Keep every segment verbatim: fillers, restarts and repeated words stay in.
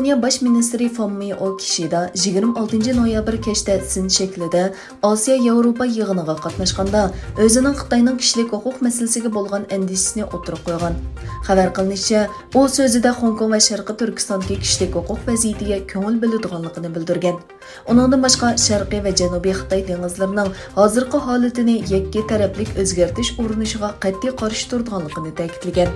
ياپونىيە باش مىنىستىرى فۇمىئو كىشىدا يىگىرمە ئالتىنچى نويابىر كەچتە سىن شەكلىدە ئاسىيا ياۋروپا يىغىنىغا قاتناشقاندا، ئۆزىنىڭ خىتاينىڭ كىشىلىك ھوقۇق مەسىلىسىگە بولغان ئەندىشىسىنى ئوتتۇرىغا قويغان. خەۋەر قىلىنىشىچە، ئۇ سۆزىدە خوڭكوڭ ۋە شەرقىي تۈركىستاندىكى كىشىلىك ھوقۇق ۋەزىيىتىگە كۆڭۈل بۆلىدىغانلىقىنى بىلدۈرگەن. ئۇنىڭدىن باشقا، شەرقىي ۋە جەنۇبىي خىتاي دېڭىزلىرىنىڭ ھازىرقى ھالىتىنى يەككە تەرەپلىك ئۆزگەرتىش ئۇرۇنۇشىغا قەتئىي قارشى تۇرىدىغانلىقىنى تەكىتلىگەن.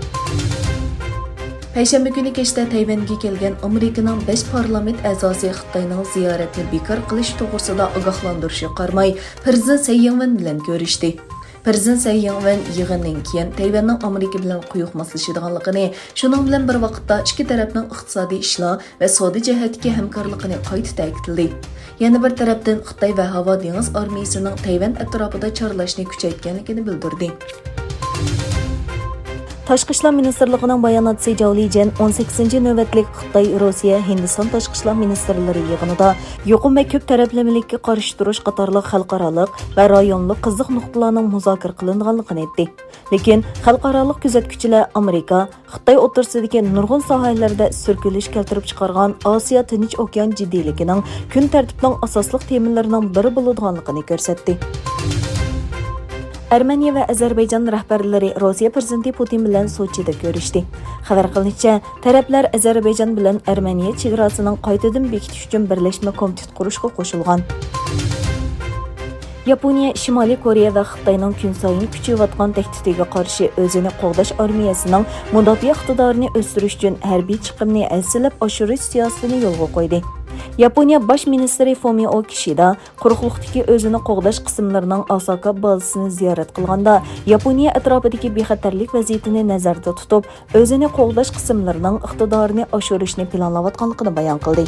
پەيشەنبە كۈنى كەچتە تەيۋەنگە كەلگەن ئامېرىكىنىڭ بەش پارلامېنت ئەزاسى خىتاينىڭ زىيارەتنى بىكار قىلىش توغرىسىدا ئاگاھلاندۇرۇشىغا قارىماي، پىرېزىدېنت سەي يىڭۋېن بىلەن كۆرۈشتى. پىرېزىدېنت سەي يىڭۋېن يىغىننىڭ كېيىن تەيۋەننىڭ ئامېرىكا بىلەن قويۇق ماسلىشىدىغانلىقىنى، شۇنىڭ بىلەن بىر ۋاقىتتا ئىككى تەرەپنىڭ ئىقتىسادىي ئىشلار ۋە سودا جەھەتتىكى ھەمكارلىقىنى قايتا تەكىتلىدى. يەنە بىر تەرەپتىن، خىتاي ۋە ھاۋا دېڭىز ئارمىيىسىنىڭ تەيۋەن ئەتراپىدا چارلاشنى كۈچەيتكەنلىكىنى بىلدۈردى. تاشقى ئىشلار مىنىستىرلىقىنىڭ باياناتچىسى جاۋ لىجيەن ئون سەككىزىنچى نۆۋەتلىك خىتاي، روسىيە، ھىندىستان تاشقى ئىشلار مىنىستىرلىرى يىغىنىدا يۇقۇم ۋە كۆپ تەرەپلىمىلىككە قارشى تۇرۇش قاتارلىق خەلقئارالىق ۋە رايونلۇق قىزىق نۇقتىلارنىڭ مۇزاكىرە قىلىنغانلىقىنى ئېيتتى. لېكىن خەلقئارالىق كۆزەتكۈچىلەر ئامېرىكا، خىتاي ئوتتۇرىسىدىكى نۇرغۇن ساھەلەردە سۈركىلىش كەلتۈرۈپ چىقارغان ئاسىيا تىنچ ئوكيان جىددىيلىكىنىڭ كۈن تەرتىپىنىڭ ئاساسلىق تېمىلىرىنىڭ بىرى بولىدىغانلىقىنى كۆرسەتتى. ئەرمېنىيە ۋە ئەزەربەيجان رەھبەرلىرى روسىيە پىرېزىدېنتى پۇتىن بىلەن سوچىدا كۆرۈشتى. خەۋەر قىلىنىشىچە، تەرەپلەر ئەزەربەيجان بىلەن ئەرمېنىيە چېگراسىنىڭ قايتىدىن بېكىتىش ئۈچۈن بىرلەشمە كومىتېت قۇرۇشقا قوشۇلغان. ياپونىيە شىمالىي كورېيە ۋە خىتاينىڭ كۈنسايىن كۈچىيىۋاتقان تەھدىتىگە قارشى ئۆزىنى قوغداش ئارمىيەسىنىڭ مۇداپىئە ئىقتىدارىنى ئۆستۈرۈش ئۈچۈن ھەربىي چىقىمنى ھەسسىلەپ ئاشۇرۇش سىياسىتىنى يولغا قويدى. ياپونىيە باش مىنىستىرى فۇمىئو كىشىدا قۇرۇقلۇقتىكى ئۆزىنى قوغداش قىسىملىرىنىڭ ئاساكا بازىسىنى زىيارەت قىلغاندا، ياپونىيە ئەتراپىدىكى بىخەتەرلىك ۋەزىيىتىنى نەزەردە تۇتۇپ، ئۆزىنى قوغداش قىسىملىرىنىڭ ئىقتىدارىنى ئاشۇرۇشنى پىلانلاۋاتقانلىقىنى بايان قىلدى.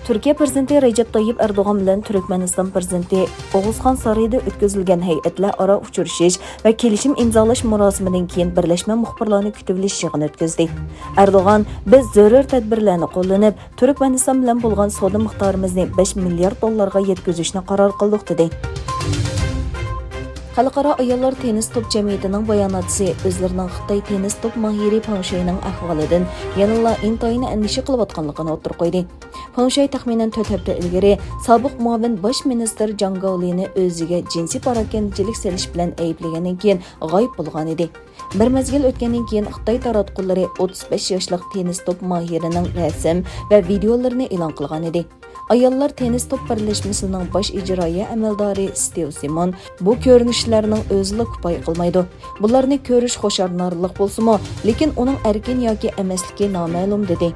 تۈركىيە پىرېزىدېنتى رەجەپ تايىپ ئەردوغان بىلەن تۈركمەنىستان پىرېزىدېنتى ئوغۇزخان سارىيىدا ئۆتكۈزۈلگەن ھەيئەتلەر ئارا ئۇچرىشىش ۋە كېلىشىم ئىمزالاش مۇراسىمىدىن كېيىن بىرلەشمە مۇخبىرلارنى كۈتۈۋېلىش يىغىنى ئۆتكۈزدى. ئەردوغان، بىز زۆرۈر تەدبىرلەرنى قوللىنىپ، تۈركمەنىستان بىلەن بولغان سودا مىقدارىمىزنى بەش مىليارد دوللارغا يەتكۈزۈشنى قارار قىلدۇق، دېدى. خەلقئارا ئاياللار تېننىس توپ جەمئىيىتىنىڭ باياناتچىسى ئۆزلىرىنىڭ خىتاي تېننىس توپ ماھىرى پاڭ شۇينىڭ ئەھۋالىدىن يەنىلا ئىنتايىن ئەندىشە قىلىۋاتقانلىقىنى ئوتتۇرىغا قويدى. پاڭ شۇي تەخمىنەن تۆت ھەپتە ئىلگىرى سابىق مۇئاۋىن باش مىنىستىر جاڭ گاۋلىنى ئۆزىگە جىنسىي پاراكەندىچىلىك سېلىش بىلەن ئەيىبلىگەندىن كېيىن غايىب بولغان ئىدى. بىر مەزگىل ئۆتكەندىن كېيىن خىتاي تاراتقۇلىرى ئوتتۇز بەش ياشلىق تېننىس توپ ماھىرىنىڭ رەسىم ۋە ۋىدېئولىرىنى ئېلان قىلغان ئىدى. ئاياللار تېننىس توپ بىرلەشمىسىنىڭ باش ئىجرائىيە ئەمەلدارى ستىۋ سىمون، بۇ كۆرۈنۈشلەرنىڭ ئۆزىلا كۇپايە قىلمايدۇ. بۇلارنى كۆرۈش خۇشاللىنارلىق بولسىمۇ، لېكىن ئۇنىڭ ئەركىن ياكى ئەمەسلىكى نامەلۇم، دېدى.